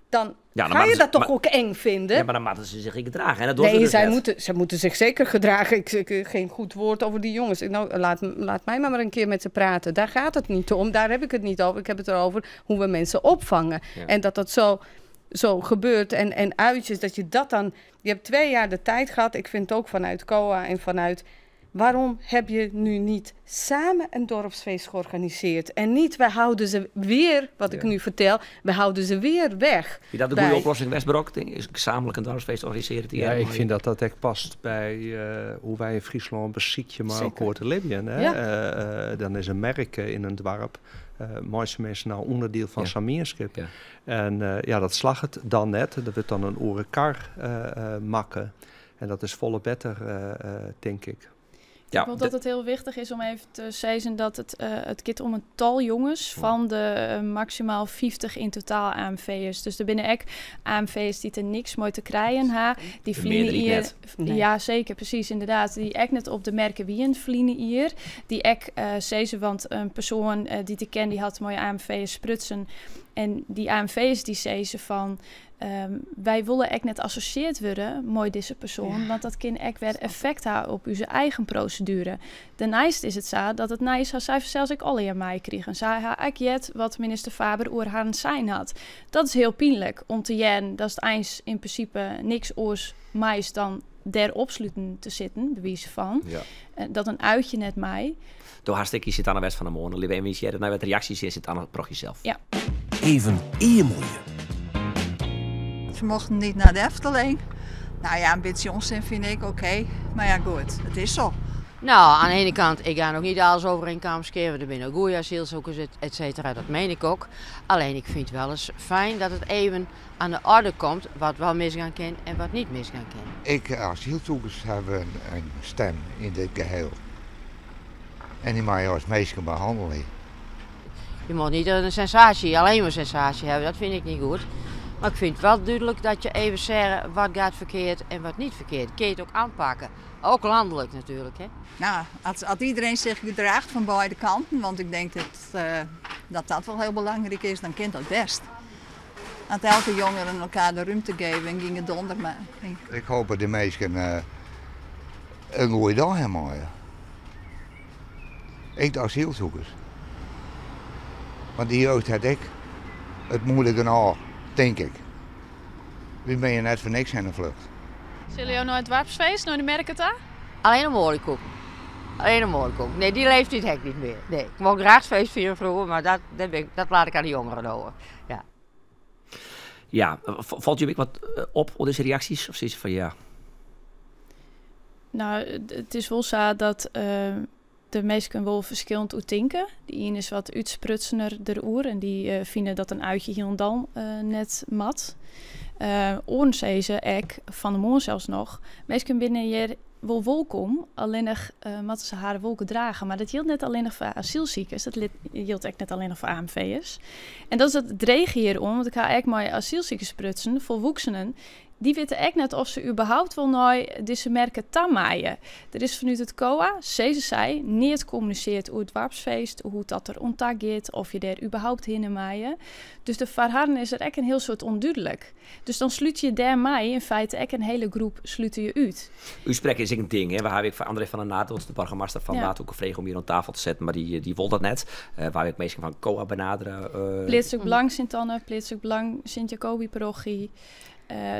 dan Ja, dan ga maken je ze dat toch maar ook eng vinden? Ja, maar dan moeten ze zich gedragen. En dat doen Nee, ze dus net. zij moeten zich zeker gedragen. Geen goed woord over die jongens. Laat mij maar een keer met ze praten. Daar gaat het niet om. Daar heb ik het niet over. Ik heb het erover hoe we mensen opvangen. En dat dat zo gebeurt. En uitjes, dat je dat dan... Je hebt 2 jaar de tijd gehad. Ik vind ook vanuit COA en vanuit... Waarom heb je nu niet samen een dorpsfeest georganiseerd? En niet, wij houden ze weer, wat ik nu vertel, we houden ze weer weg. Vind je dat een bij goede oplossing, Westbrok? Denk, is gezamenlijk een dorpsfeest organiseren? Die Ja, jij ik mooi vind dat dat echt past bij hoe wij in Friesland beziekje maar elkaar te leven. Hè? Dan is een merk in een dorp. Mooiste mensen nou onderdeel van Sameerschip. En dat slag het dan net. Dat wordt dan een orenkar makken. En dat is volle beter, denk ik. Ja, Ik denk dat het heel wichtich is om even te sizzen dat it giet om in tal jonges fan de maksimaal 50 yn totaal AMV'ers. Dus der binne ek AMV'ers dy't der niks mei te krijen ha. Dy De ferline mearderheid jier net. Nee. Ja, seker, presys, ynderdaad. Dy't ek net op de merke wienen ferline jier. Dy't ek sizze, want in persoan dy't ik ken, dy hat mei AMV'ers sprutsen. En dy AMV'ers dy sizze fan, wy wolle ek net assosjeard wurde mei dizze persoan, want dat kin ek wer effekt ha op ús eigen proseduere. Dêrneist is it sa dat it nijs ha sy fansels ek allegear meikrigen. Sy ha ek heard wat minister Faber oer harren sein hat. Dat is hiel pynlik om te hearren datst eins yn prinsipe niks oars meist dan dêr opsluten te sitten, by wize fan. Dat in uitje net mei. Do hast ek yn Sint-Anne west fan 'e moarn. Litte we even hearre nei wat reaksjes yn Sint-Anne parochie sels. Ja. Even earmoeie. Ze mochten niet naar de Efteling. Nou ja, een beetje onzin vind ik, oké. Maar ja, goed, het is zo. Nou, aan de ene kant, ik ga nog niet alles over een kam scheren. Want er zijn ook goede asielzoekers, et cetera. Dat meen ik ook. Alleen ik vind het wel eens fijn dat het even aan de orde komt wat wel misgaan kan en wat niet misgaan kan. Ik, asielzoekers hebben een stem in dit geheel. En die mag je als meester behandelen. Je moet niet een sensatie, alleen maar sensatie hebben, dat vind ik niet goed. Maar ik vind het wel duidelijk dat je even zegt wat gaat verkeerd en wat niet verkeerd. Kun je het ook aanpakken, ook landelijk natuurlijk. Hè? Nou, als iedereen zich gedraagt van beide kanten, want ik denk dat dat wel heel belangrijk is, dan kan dat best. Als elke jongeren elkaar de ruimte geven en gingen donder maar. Ik hoop dat de mensen een goede dag hebben. Ja. Ik de asielzoekers. Want die jeugd had ik het moeilijke nou, denk ik. Wie ben je net voor niks in de vlucht. Zullen jullie naar het dorpsfeest, naar de Merketa? Alleen een oliekoek. Alleen een oliekoek. Nee, die leeft dit hek niet meer. Nee, ik mocht graag feest vieren vroeger, maar dat laat ik aan de jongeren over. Ja. Ja, valt jullie wat op deze reacties? Of is het van ja? Nou, het is wel zo dat de meesten wel verschillend oer tinken. Die een is wat uitsprutsener der oer en die vinden dat een uitje hier en dan net mat. Oren zei ze ek, van de morgen zelfs nog, meesten binnen hier wel welkom, alleen nog moeten ze haar wolken dragen. Maar dat geldt net alleen nog voor asielziekers, dat geldt ook net alleen nog voor AMV'ers. En dat is het dreig hier om, want ik ga ook maar asielziekers prutsen, volwassenen. Die weten echt net of ze überhaupt wel naar deze merken tamaaien. Er is vanuit het COA, CCC, niet gecommuniceerd hoe het dorpsfeest, hoe dat er ontakt gaat, of je daar überhaupt heen maaien. Dus de verhalen is er echt een heel soort onduidelijk. Dus dan sluit je daarmee in feite echt een hele groep sluit je uit. Uw spreken is een ding, hè? We hebben van André van der Nadort, de burgemeester van Waadhoeke, gevraagd om hier aan tafel te zetten, maar die wil dat net. Waar ik meestal van COA benaderen. Plaatselijk Belang Sint-Anne, Plaatselijk Belang Sint-Jacobi-parochie.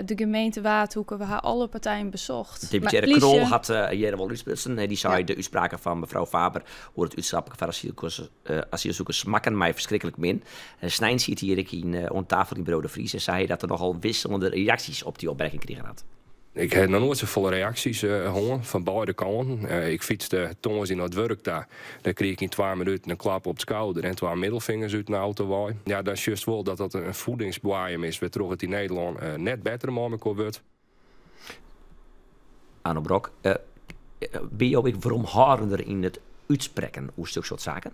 De gemeente Waadhoeke, we hebben alle partijen bezocht. Deputaire Maar Krol politie had hier wel uitsprutsen. Nee, die zei de uitspraken van mevrouw Faber over het uitstappen van asielzoekers smakken mij verschrikkelijk min. En Snijn zit hier ik in aan tafel in Bureau de Vries en zei dat er nogal wisselende reacties op die opmerking kregen had. Ik heb nog nooit zoveel reacties gehoord van beide kanten. Ik fietste toen in het werk daar. Dan kreeg ik in 2 minuten een klap op het schouder en 2 middelvingers uit een auto waai. Ja, dat is juist wel dat dat een voedingsboeien is, waardoor het in Nederland net beter met elkaar wordt. Arno Brok, ben je ook veromharender in het uitspreken hoe zulke soort zaken?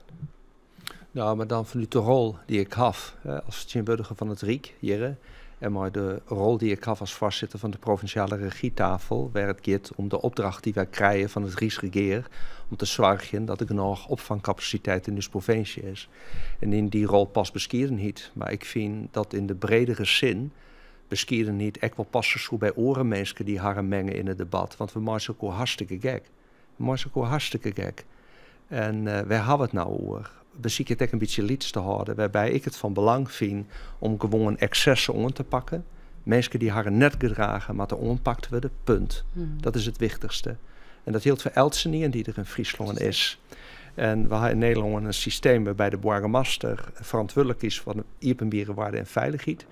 Nou, maar dan vanuit de rol die ik had, hè, als vertegenwoordiger van het Rijk hier, en maar de rol die ik had als voorzitter van de provinciale regietafel, waar het gaat om de opdracht die wij krijgen van het Rijksregeer, om te zorgen dat er genoeg opvangcapaciteit in de provincie is. En in die rol past bescheidenheid. Maar ik vind dat in de bredere zin bescheidenheid echt wel passen zo bij orenmensen die haar mengen in het debat. Want we maken ook hartstikke gek. We maken ook hartstikke gek. En waar hebben we het nou over? Beziek het ook een beetje liets te houden, waarbij ik het van belang vind om gewoon excessen om te pakken. Mensen die haar net gedragen, maar te ompakt worden, punt. Dat is het wichtigste. En dat geldt voor eltsenien die er in Friesland is. En we hebben in Nederland een systeem waarbij de burgemeester verantwoordelijk is voor de openbare waarde en veiligheid.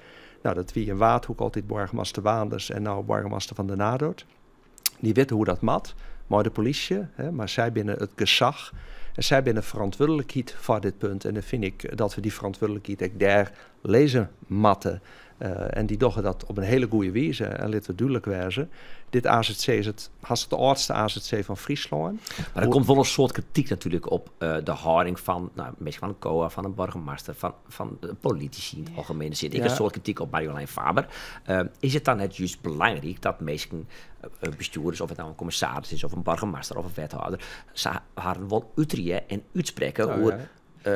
Nou, dat wie in Waadhoek altijd burgemeester Waanders en nou burgemeester van de Nadort. Die weten hoe dat mat, maar de politie, hè, maar zij binnen het gezag. En zij binnen verantwoordelijkheid voor dit punt. En dan vind ik dat we die verantwoordelijkheid ook daar lezen matten. En dy dogge dat op in hiele goede wize. En litte we dúdlik wêze, dit azc is it hast it âldste azc fan Fryslân. Mar der komt wol in soad krityk natuerlik op de hâlding fan, no, minsken fan de COA, fan de boargemaster, fan de politisy yn it algemien. Der sit ek in soad krityk op Marjolein Faber. Is it dan net just belangryk dat minsken, bestjoerders, of it no in kommissaris is of in boargemaster of in wethâlder, sa harren wol uterje en útsprekke oer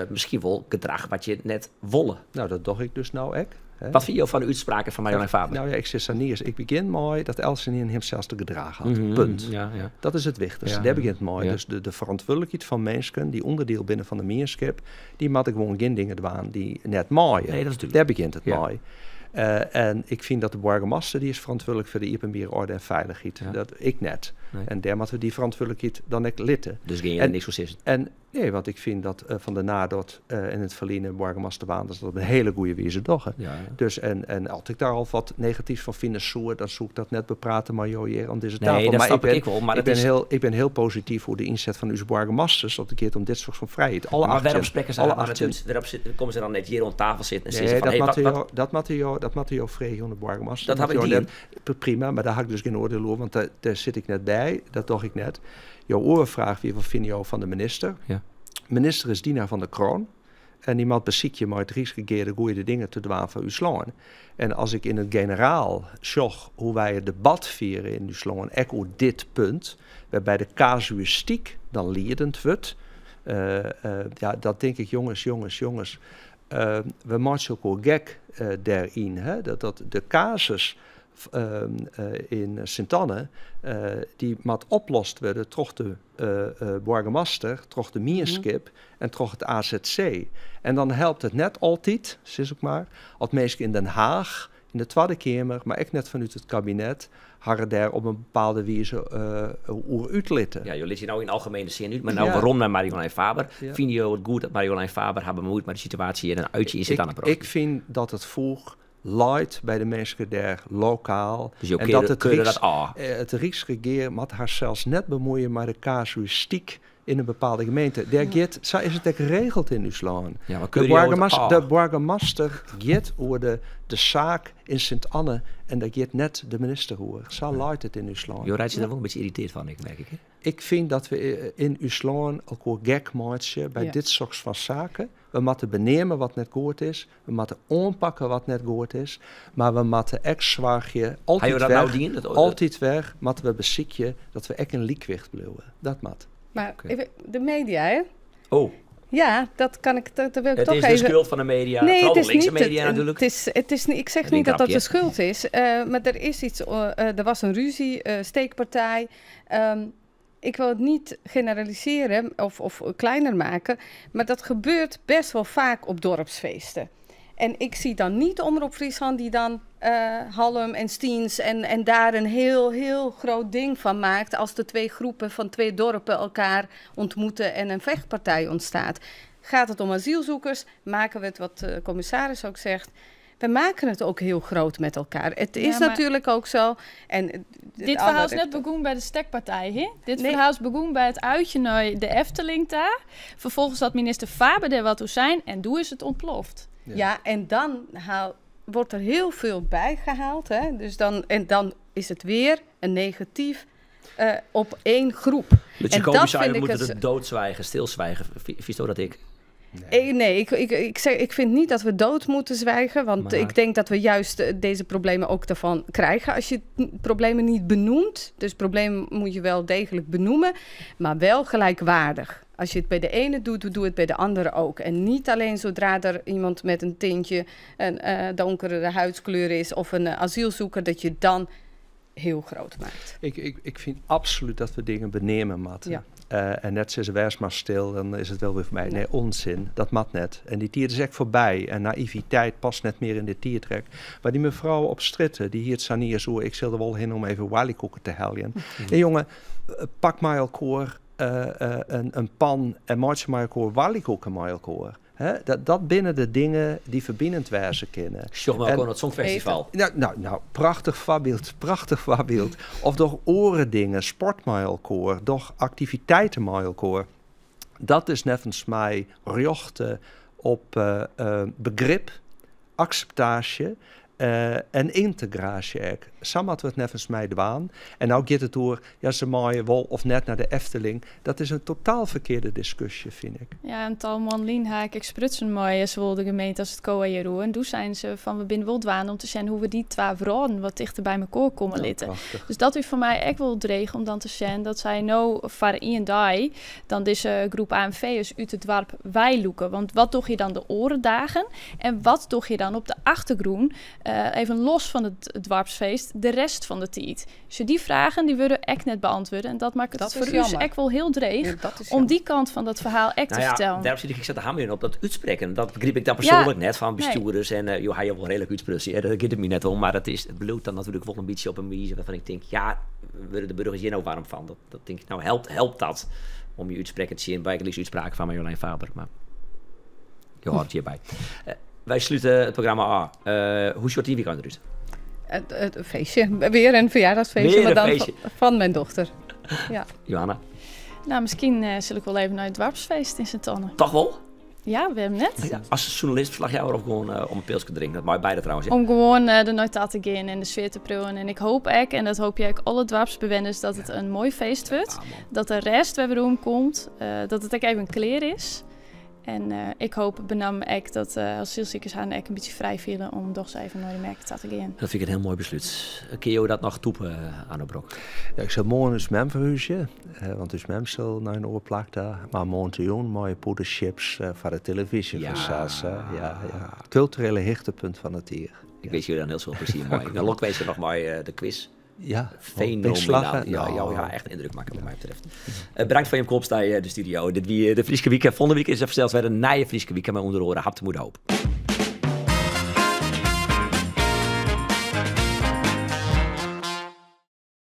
miskien wol gedrach wat je net wolle? No, dat doch ik dus no ek. Wat fine jo fan de útspraken fan Marjolein Faber? No ja, ik sis sa niis. Ik begjin mei dat eltsenien himsels te gedragen hat. Punt. Dat is it wichtichste. Dêr begjint it mei. Dus de ferantwurdlikheid fan minsken dy't ûnderdiel binne fan de mienskip, dy moatte gewoan gjin dingen dwaan dy't net meie. Nee, dat is dúdlik. Dêr begjint it mei. En ik fyn dat de boargemaster dy is ferantwurdlik foar de iepenbiere orde en feilichheid. Dat ik net. En dêr moatte we dy ferantwurdlikheid dan ek litte. Dus gean je der niks oer sizzen? En Nee, want ik fyn dat Van de Nadort yn it ferline boargemaster Waanders dat op in hiele goede wize dogge. Dus en as ik dêr al wat negatyfs fan fine soe, dan soe ik dat net beprate mei jo hjir oan dizze Nee, tafel. dat Mar snap ik ben, ik ek wol, mar ik dat ben is heel, ik ben hiel posityf oer de ynset fan ús boargemasters as it giet om dit soart fan frijheid. Alle Maar wêrom 18, sprekke se alle har dan net 18. út? Wêrom komen se dan net hjir oan tafel sitten en Nee, sizze fan, dat hey, moatte wat, jo, dat moatte jo, dat moatte jo freegje oan de boargemaster. Dat Dat haw ik jo dien. net, prima, mar dêr ha ik dus gjin oardiel oer, want dêr sit ik net by. Dat doch ik net. Jo oare fraach wie, wat fine jo fan de minister? Minister is dienaar fan de kroon en dy moat besykje mei it ryksregear de goede dingen te dwaan foar ús lân. En as ik yn it generaal sjoch hoe wy it debat fiere yn ús lân, ek oer dit punt, wêrby de kasuïstyk dan liedend wurdt, ja, dat tink ik, jonges, jonges, jonges, we meitsje elkoar gek dêryn. Hè? Dat de kasus yn Sint-Anne, dy moat oplost wurde troch de boargemaster, troch de mienskip en troch it azc. En dan helpt it net altyd, sis ik mar, as minsken yn Den Haach, yn de Twadde Keamer, mar ek net fanút it kabinet, harren dêr op in bepaalde wize oer útlitte. Ja, jo lizze no yn algemene sin út, mar no werom nei Marjolein Faber. Fine jo it goed dat Marjolein Faber har bemuoit mei de situaasje hjir en in uitje yn Sint-Anne brocht? Ik fyn dat it foech leit by de minsken dêr lokaal. Dus jo En dat it keure Ryks dat ôf? It Ryksregear moat harsels net bemuoie mei de kasuïstyk yn in bepaalde gemeente. Dêr giet, sa is it ek regeld yn ús lân. Ja, maar De keure jo it ôf? boargemaster giet oer de saak yn Sint-Anne en dêr giet net de minister oer. Sa leit it yn ús lân. Jo reitsje der wol in bytsje irriteard fan, ik merk ik, hè? Ik fyn dat we yn ús lân elkoar gek meitsje by dit soks fan saken. We moatte beneame wat net goed is, we moatte oanpakke wat net goed is, mar we moatte ek soargje, Ha jo altyd dat no wer, dien? Dat, altyd wer moatte we besykje dat we ek in lykwicht bliuwe. Dat moat. Maar even, de media, hè? Oh. Ja, dat kan ik, dat wil ik Het toch is de even schuld van de media, Nee, vooral het de is linkse niet het media natuurlijk. Het is, het is niet, ik zeg Een niet dat dat de grapje. schuld is, maar er is iets, er was een ruzie, steekpartij. Ik wil het niet generaliseren of kleiner maken, maar dat gebeurt best wel vaak op dorpsfeesten. En ik zie dan niet Omrop Fryslân die dan Hallum en Stiens en daar een heel, heel groot ding van maakt als de twee groepen van twee dorpen elkaar ontmoeten en een vechtpartij ontstaat. Gaat het om asielzoekers, maken we het, wat de commissaris ook zegt, we maken het ook heel groot met elkaar. Het is Ja, maar natuurlijk ook zo. En het Dit verhaal is andere net begonnen bij de stekpartij, hè? Dit Nee. verhaal is begonnen bij het uitje naar de Efteling daar. Vervolgens had minister Faber er wat toe zijn en toen is het ontploft. Ja, en dan wordt er heel veel bijgehaald. Hè? Dus dan, en dan is het weer een negatief op één groep. Dus En je komt dat zei, vind we ik moeten het het doodzwijgen, stilzwijgen. Vies dat ik? Nee. Nee, ik vind niet dat we dood moeten zwijgen. Want Maar ik denk dat we juist deze problemen ook daarvan krijgen. Als je problemen niet benoemt. Dus problemen moet je wel degelijk benoemen. Maar wel gelijkwaardig. Als je het bij de ene doet, doe het bij de andere ook. En niet alleen zodra er iemand met een tintje, een donkere huidskleur is of een asielzoeker, dat je dan heel groot maakt. Ik vind absoluut dat we dingen benemen moeten. En net zoals wees maar stil, dan is het wel weer voorbij. Nee, onzin. Dat mat net. En die tier is echt voorbij. En naïviteit past net meer in dit tiertrek. Maar die mevrouw op stritten, die hier het sanier zo, ik zal er wel heen om even walikoeken te heljen. En jongen, pak maar elkaar een pan en maak maar elkaar walikoeken met elkaar. Hè? Dat binnen de dingen die verbindend wijzen kennen. Sjoch maar ook het Songfestival. Prachtig voorbeeld, prachtig voorbeeld. Of door oren dingen, sport met elkaar, door activiteiten met elkaar. Dat is nevens mij rjochten op begrip, acceptatie. En yntegraasje ek. Sa moatte we it neffens my dwaan. En no giet it oer, ja, se meie wol of net nei de Efteling. Dat is in totaal ferkearde diskusje, fyn ik. Ja, in tal moannen lyn ha ik ek sprutsen mei sawol de gemeente as it COA hjiroer. En doe seinen se fan we binne wol dwaande om te sjen hoe we dy twa wrâlden wat tichter by mekoar komme litte. Dus dat wie foar my ek wol dreech om dan te sjen dat sy no foar ien dei dan dizze groep AMV'ers út it doarp weilûke. Want wat doch je dan de oare dagen? En wat doch je dan op de achtergrûn, even los fan it doarpsfeest, de rest fan de tiid? Dus dy fragen dy wurde ek net beantwurde en dat makket it foar ús ek wol hiel dreech om dy kant fan dat ferhaal ek te fertellen. Dêrom sit ik sa te hammerjen op dat útsprekken. Dat begryp ik dan persoanlik net fan bestjoerders. En jo ha jo wol reedlik útsprutsen, hear, dêr giet it my net om. Mar it is, it bliuwt dan natuerlik wol in bytsje op in wize wêrfan ik tink, ja, wurde de burgers hjir no waarm fan? Dat tink ik, no helpt, helpt dat om je útsprekken tsjin bygelyks útspraken fan Marjolein Faber. Mar jo hâlde it hjirby. Wy slute it programma ôf. Hoe sjocht dyn wykein derút? It feestje. Weer in ferjierdagsfeestje, mar dan fan myn dochter. Ja. Johanna? Nou, miskien sil ik wol even nei it doarpsfeest yn Sint-Anne. Toch wol? Ja, wêrom net? Ja, as sjoernalist, ferslachjouwer of gewoan om in pilske te drinken? Dat mei beide trouwens. Om gewoan der nei ta te gean en de sfear te priuwen. En ik hoop ek, en dat hoopje ek alle doarpsbewenners, dat it in moai feest wurdt. Dat de rêst wer werom komt. Dat it ek even klear is. En ik hoop benammen ek dat asylsikers harren ek in bytsje frij fiele om dochs even nei de merk ta te gean. Dat fyn ik in hiel moai beslút. Kinne jo dat noch toppe, Arno Brok? Ja, ik sil moarn ús mem ferhúzje, want ús mem sil nei in oar plak ta. Mar moarntejûn mei pûde chips foar de televyzje fansels. Ja, ja. Kulturele hichtepunt fan it jier. Ik winskje jo dêr in hiel soad plezier mei. Dan lokwinske noch mei de kwis. Ja, fenomenaal. Ja, jo ha echt yndruk makke wat my betreft. Bedankt foar jim komst nei de studio. Dit wie de Fryske Wike. Folgjende wike is der fansels wer in nije Fryske Wike mei ûnder oare Habtamu de Hoop.